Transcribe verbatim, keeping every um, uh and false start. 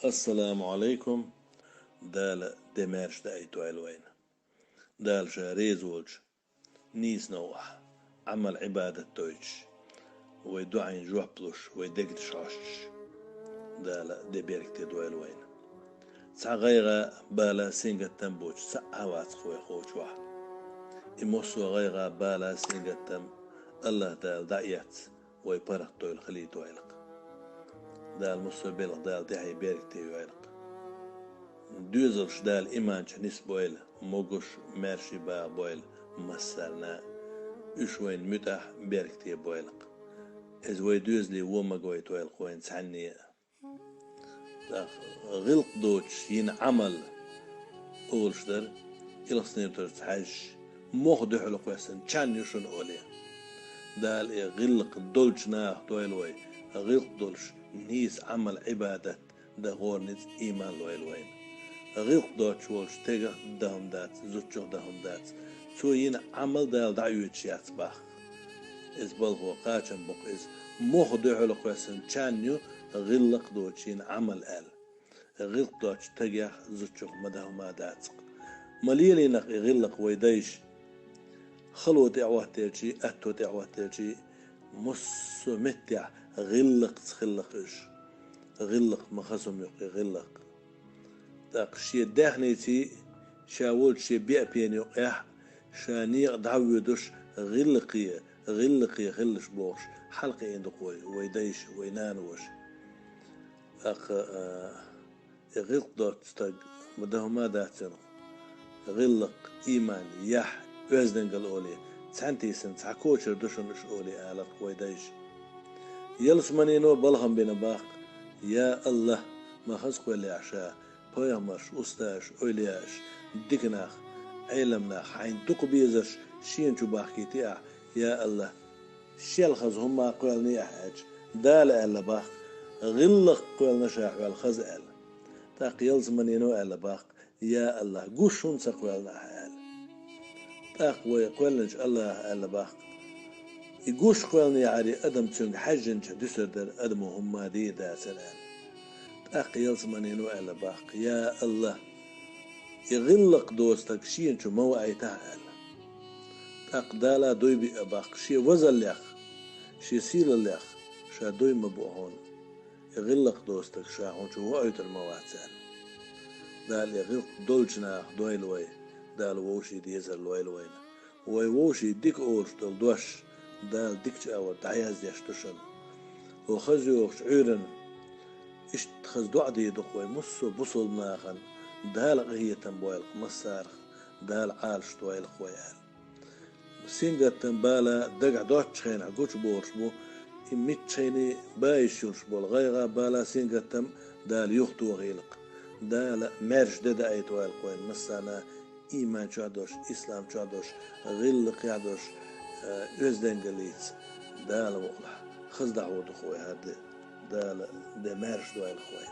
Ассаламу Ӏалайкум. Дала де маьрша даийтойла вайна. Дала Ша реза волча нийса новкъахь Ӏамал-Ӏибадат дойтуш, вай дуӀайна жоп луш, вай дегнаш хьоьстуш, Дала де беркате дойла вайна. Цхьа гӀайгӀа, бала, сингаттам боцуш цхьа а вац-кх вай кхочухь. И массо а гӀайгӀа, бала, сингаттам АллахӀ Дала дӀа а эцна, вай паргӀатдойла хилийтойла-кх. Дала массо а белхан Дала тӀаьхье беркате йойла-кх. Доьзалш Дала иман чу нисбойла, могуш, маьрша багӀабойла массарна а, уьш вайна муьтӀахь, беркате бойла-кх. Иза вай доьзале вон ма гойтойла-кх вайна цхьанне а. ТӀаккха гӀиллакх доцуш йина Ӏамал олуш дара, Илхаснера Турца хьаьжча, мох дуьхьал кхоьссина чан ю шуна олий. Дала и гӀиллакх долчу нахах дойла вай, гӀиллакх долуш нийса Ӏамал-Ӏибадат дан гӀора ницкъ, иман лойла вайна. ГӀиллакх доцуш волчу стегах дан хӀума дац, зудчух дан хӀума дац. Цо йина Ӏамал Дала дӀаоьцуш яц боху. Иза балхо кхачам бу-кх иза. Мох дуьхьал кхоьссина чан ю гӀиллакх доцуш йина Ӏамал аьлла. ГӀиллакх доцучу стагех, зудчух ма дан хӀума дац-кх. Ма лелийна-кх и гӀиллакх вай дайша. Хало тӀе а хӀоттаелчий, атто тӀе а хӀоттаелчий, массо а меттехь гӀиллакхца хилла-кх уьш. ГӀиллакх ма хаза хӀума ю-кх и гӀиллакх. ТӀаккха шен даьхниций, ша волчу шен беа пена юкъехь, ша некъа дӀавоьдуш, гӀиллакхе, гӀиллакхе хилалаш бохуш, хьалакхиийна ду-кх вай, вай дайша, вай нанаваша. ТӀаккха, а, и гӀиллакх доцу стаг ма дан хӀума дац цунах. ГӀиллакх, иман, яхь, оьздангалла олий, цхьаьнатийсина цхьа кочара ду шуна уьш олий, ала-кх вай дайша. Ялсаманино балхам бина боху-кх: «Я АллахӀ, ма хаза кхоьллехь ша пайхамарш, устазаш, эвлияаш, дика нах, Ӏеламнах, хьайна дукха безарш шена чу бахкийтий ахь, я АллахӀ. Шел хаза хӀумма кхоьллиний ахь», — аьлча, Дала аьлла боху-кх: «ГӀиллакх кхоьллина ша хьол хаза», — аьлла. ТӀаккха ялсаманино аьлла боху-кх: «Я АллахӀ, гуш хӀунда ца кхоьллина ахь?» — аьлла. ТӀаккха вай кхоьллинчу АллахӀа аьлла боху-кх: «И гуш кхоьллинехьара адам цуьнга хьаьжжинчохь дуьсур дара, адамо хӀумма дийр дацара», — аьлла. ТӀаккха ялсаманино аьлла боху-кх: «Я АллахӀ, и гӀиллакх доцу стаг шена чу ма ваийтахьа», — аьлла. ТӀаккха Дала дуй биъна боху-кх: «Шен вазаллех, шен сийлаллех ша дуй ма буъу хьуна. И гӀиллакх доцу стаг ша хьуна чу ваийтур ма вац», — аьлла. Дала и гӀиллакх долчу нахах дойла вай, Дала вовшийн дезар лойла вайна. Вай вовшийн дика олуш долу дош Дала дикачу агӀор дӀаяздеш ду шуна. ХӀокху хаза йогӀучу Ӏуьйранна иштта хаза доӀа дийр ду-кх вай массо а бусалба нахана, Дала къинхетам бойла-кх массарах, Дала Ӏалашдойла-кх вай аьлла. Сингаттам, бала дагахь доцучу хенахь гучубохуш бу, и миччахьа а бан йиш йолуш болу гӀайгӀа, бала, сингаттам Дала юхатохийла-кх. Дала маьрша де даийтойла-кх вайна массарна а, иман чохь долуш, ислам чохь долуш, гӀиллакхехь долуш, э, оьздангаллица Дала мукъалахь. Хаза дӀахьур ду-кх вай хӀара де. Дала де маьрша дойла-кх вай.